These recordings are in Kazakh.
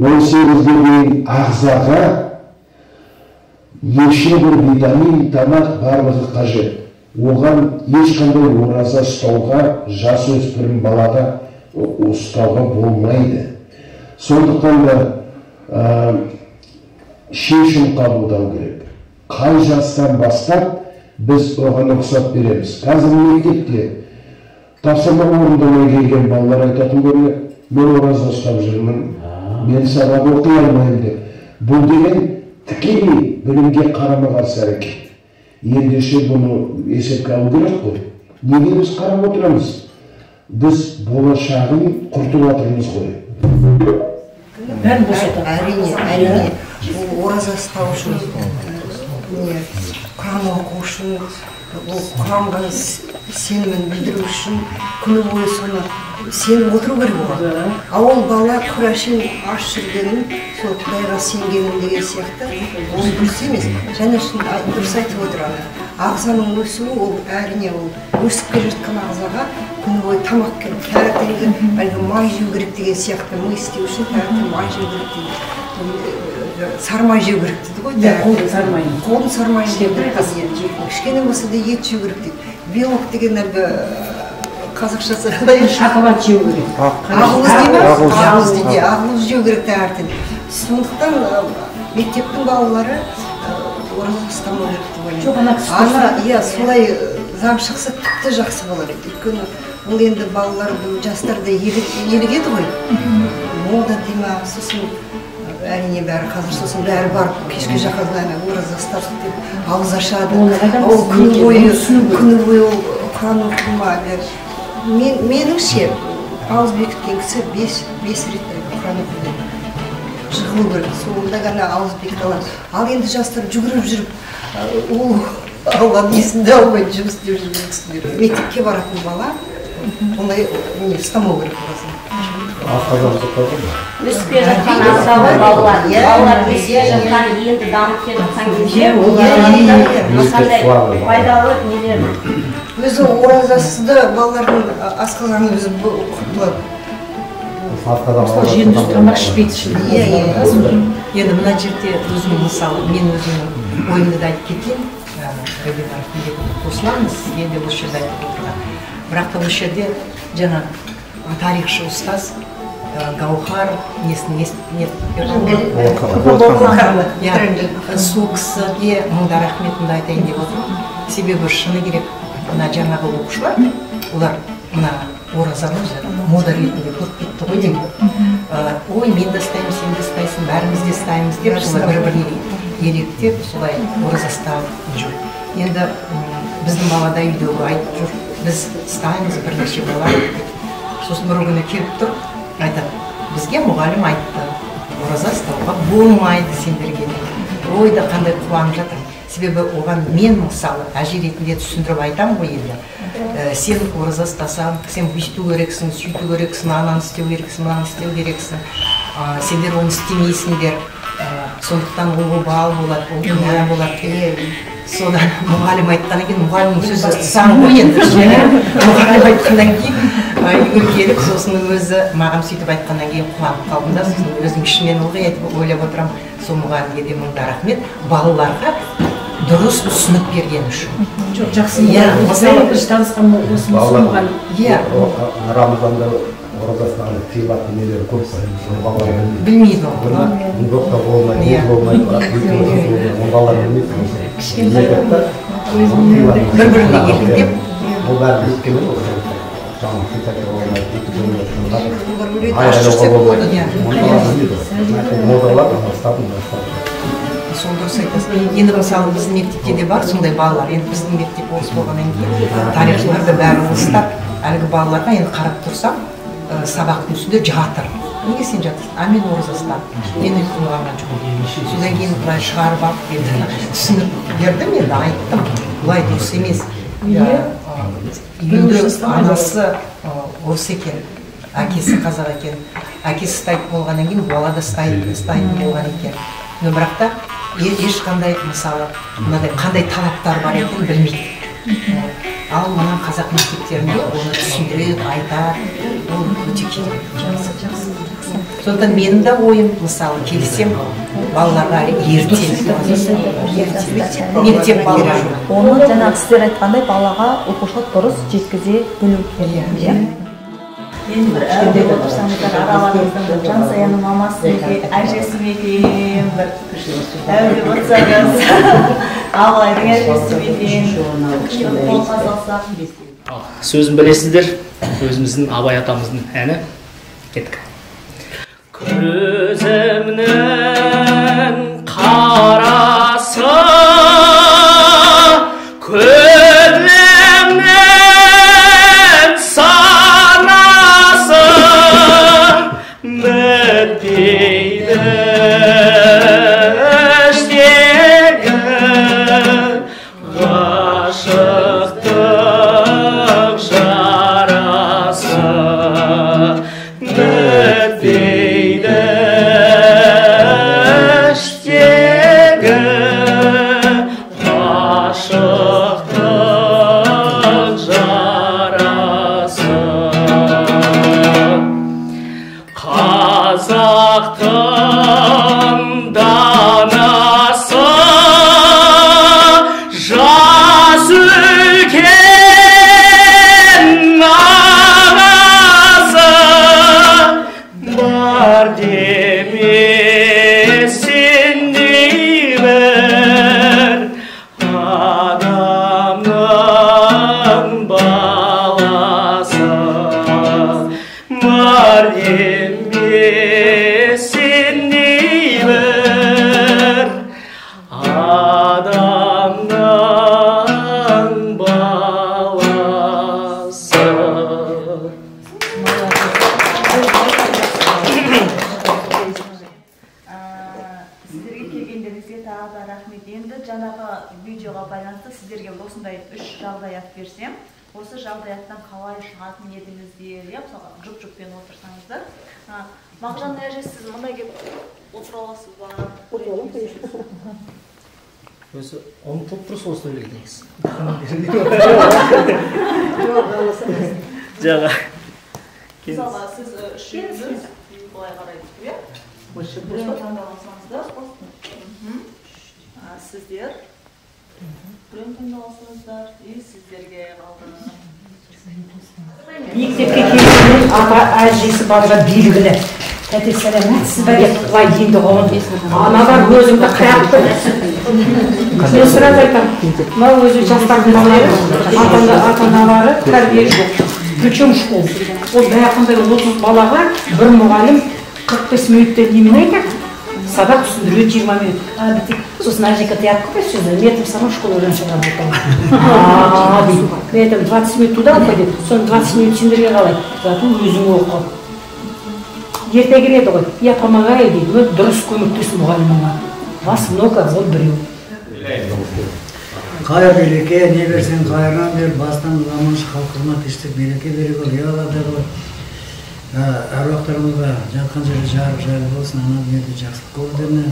18-ге дейін ағзаға ерекше бір витамин, тамақ барлығы қажет. Оған ешқандай ораза ұстауға, жасөспірім балаға ұстауға болмайды. Сондықтан да шешім қабылдау керек. Қай жастан бастап біз оған рұқсат береміз? Қазір мектепте тапсырма орындамай келген балалар айтатын көрінеді, мен ораза ұстап жүрмін, мен сабақ оқи алмаймын деп. Бұл деген тікелей білімге қарама-қарсы әрекет. Ендеше бұны есепке алу керек қой. Неге біз қарап отырамыз? Біз болашағын құртып жатырмыз ғой. Бәрін босатады. Әрине, әрине. Ол ораза ұстау үшін, Құран оқу үшін, ол Құранға сенімін білдіру үшін күні бойы соны сеніп отыру керек оған. А ол бала құр аш жүргенін, сол Құдайға сенгенін деген сияқты, ол дұрыс емес. Және шын дұрыс айтып отыр ана. Ағзаның өсуі, ол әрине ол өсіп келе жатқан ағзаға күні бойы тамақ керек, таңертеңгі әлгі май жеу керек деген сияқты, ми істеу үшін таңертең май жеу керек дейді. Сармай жеу керек дейді ғой. Қолдың сармайын. Қолдың сармайын жеу керек дейді. Кішкене болса да ет жеу керек дейді. Белок деген әлгі қазақшасы қалай? Шоколад жеу керек. Ақуыз дейді ме? Ақуыз дейді. Ақуыз жеу керек таңертең. Сондықтан мектептің балалары ораза ұстамау керек деп ойлаймын. Жоқ, ана кісі Ана, иә, солай заң шықса тіпті жақсы болар еді. Өйткені ол енді балалар, жастар да елігеді ғой. Мода дей ма, сосын әрине бәрі қазір, сосын бәрі барып кешке жақын ана ораза ұстап деп ауыз ашады. Ол күні бойы, күні бойы ол Құран оқи ма? Меніңше ауыз бекіткен кісі 5 рет Құран оқиды. Жығылу керек, сонда ғана ауыз бекіте алады. Ал енді жастар жүгіріп жүріп, ол Алланың есінде алмайды, жұмыс істеп жүрген кісілер. Мектепке баратын бала ондай не ұстамау керек ораза. Өсіп келе жатқан ағзалы балалар, балалар өсіп келе жатқан, енді дамып келе жатқан кезде осындай пайдалы нелер. Өзі оразасызда балалардың асқазаны өзі құртылады. Мысалы, жиын тамақ ішпейді. Енді мына жерде өзім мысалы, мен өзімнің ойымды да айтып кетейін. Рабина қосыламыз, сізге де осы жерде айтып отырған. Бірақ та осы жерде жаңа тарихшы ұстаз Гаухар несін сол кісіге мыңда рахметімді айтайын деп отырмын. Себебі шыны керек, мына жаңағы оқушылар, олар мына оразаны мода ретінде көріп кетті ғой деймін. Ой, мен де ұстаймын, сен де ұстайсың, бәріміз де ұстаймыз деп, солай бір-біріне еліктеп, солай ораза ұстап жүр. Енді біздің бала да үйдегі айтып жүр, біз ұстаймыз бірнеше бала деп. Сосын бір күні келіп тұр, айтады, бізге мұғалім айтты, ораза ұстауға болмайды сендерге деп. Ой да қандай қуанып жатыр. Себебі оған мен мысалы әже ретінде түсіндіріп айтамын ғой енді. Сен ораза ұстасаң, сен бүйту керексің, сөйту керексің, ананы істеу керексің, мынаны істеу керексің. Сендер оны істемейсіңдер. Сондықтан ол обал болады, ол күнә болады. Содан мұғалім айтқаннан кейін, мұғалімнің сөзі заң ғой енді. Мұғалім айтқаннан кейін үйге келіп, сосын өзі маған сөйтіп айтқаннан кейін қуанып қалдым да, сосын өзім ішімнен ылғи айтып ойлап отырамын, сол мұғалімге де мыңда рахмет, балаларға дұрыс түсінік берген үшін. Жоқ, жақсы. Иә, мысалы біз танысқан осы мұғалім. Иә. Рамазанда оразасынан тыйылатын нелер көп, оны балалар білмейді. Білмейді оны. Оны болмайды, не болмайды, оны балалар білмейді. Кішкентай бір-біріне еліктеп. Бұл бәрі өйткені жаңағы сипаттар болмайды, бүйтіп болмайды. Аш жүрсе болады. Оны балалар білмейді. Модалар, ұстап, ұстап. Сол дұрыс айтасыз. Енді мысалы біздің мектепте де бар сондай балалар. Енді біздің мектеп орыс болғаннан кейін тарихшылар да бәрі орыстар. Әлгі балаларға енді қарап тұрсам, сабақтың үстінде жатыр. Неге сен жатырсың? А мен ораза ұстадым. Мен ұйқым алған жоқпын. Содан кейін былай шығарып алып енді түсінік бердім, енді айттым. Бұлай дұрыс емес. Үйінде анасы орыс екен, әкесі қазақ екен. Әкесі ұстайтын болғаннан кейін бала да ұстайтын болған екен. Но бірақ та ешқандай мысалы мынадай қандай талаптар бар екенін білмейді. Ал мына қазақ мектептерінде оны түсіндіреді, айтады. Ол өте керек. Жақсы, жақсы, жақсы. Сондықтан менің де ойым, мысалы, келісем, балаларға ерте мектеп балалары. Оны жаңағы сіздер айтқандай балаға, оқушыға дұрыс жеткізе білу керек. Енді бір әуелеп отырсаңыздар, араларыңыздың бір Жансаяның мамасы ма екен, әжесі ме екен, бір әуелеп отырсаңыз, Абылайдың әжесі ме екен, қолқа салсақ. Сөзін білесіздер, өзіміздің Абай атамыздың әні. Кеттік. Көзімнің қарасы, көңілімнің санасы, бітпейді іштегі ғашықтық жарасы, бітпейді іштегі ғашықтық жарасы. Қазақтың данасы, жас үлкен ағасы, бар демесіндей бір адамның баласы, бар демесіндей бір адамның баласы. Сіздерге келгендеріңізге тағы да рахмет. Енді жаңағы видеоға байланысты сіздерге осындай 3 жағдаят берсем, осы жағдаяттан қалай шығатын едіңіздер, иә, мысалға жұп-жұппен отырсаңыздар. Мағжан әже, сіз мында келіп отыра аласыз ба? Отыра аламын, конечно. Өзі ұмытылып тұр сол сөйлеген негізі. Жаңа. Мысалға, сіз үшеуіңіз былай қарай, иә? Біреуін таңдап алсаңыздар, сіздер біреуін таңдап алсаңыздар, и сіздерге қалды. Мектепке келгеннен ата әжесі балаға белгілі. Тәте сәлеметсіз бе деп былай енді ұғым. Аналар өзіңді қаяқ тұр. Мен сразу айтамын, мынау өзі жастардың балалары, ата-аналары тәрбие жоқ. Причем школ. Ол баяғындай 30 балаға бір мұғалім 45 минутта немен айтады? Сабақ түсіндіреді 20 минут. Сосын әжеке ты откуда сюда? Мен айтамын, сама в школу раньше работала. Дейді. Мен айтамын, 20 минут туда уходит, соны 20 минут сендерге қалай? Зато өзің оқы. Ерте келеді ғой. Я помогаю дейді. Өт дұрыс көмектес мұғаліміңа. Вас много, вот біреу. Қайыр береке, не берсең қайырынан бер, бастан аман халқыма тыныштық береке бере көр, я Алла тағала. Әруақтарымызға жатқан жерде жарық жайлы болсын, ана дүниеде жақсылық көрудеріне,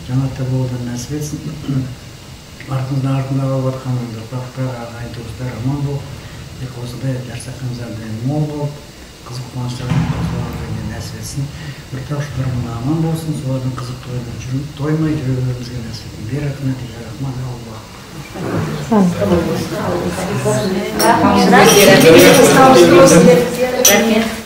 жаннатта болуды нәсіп етсін. Артымыздан артында қалып жатқан ұрпақтар, ағайын туыстар аман болып, тек осындай дәрсақымыздардан мол болып, қызық қуаныштардан қосылуға нәсіп етсін. Ұрпақ аман болсын, солардың қызық тойына тоймай жүре беруімізге нәсіп етсін. Бер рахмет, рахман, Аллах. Рахмет.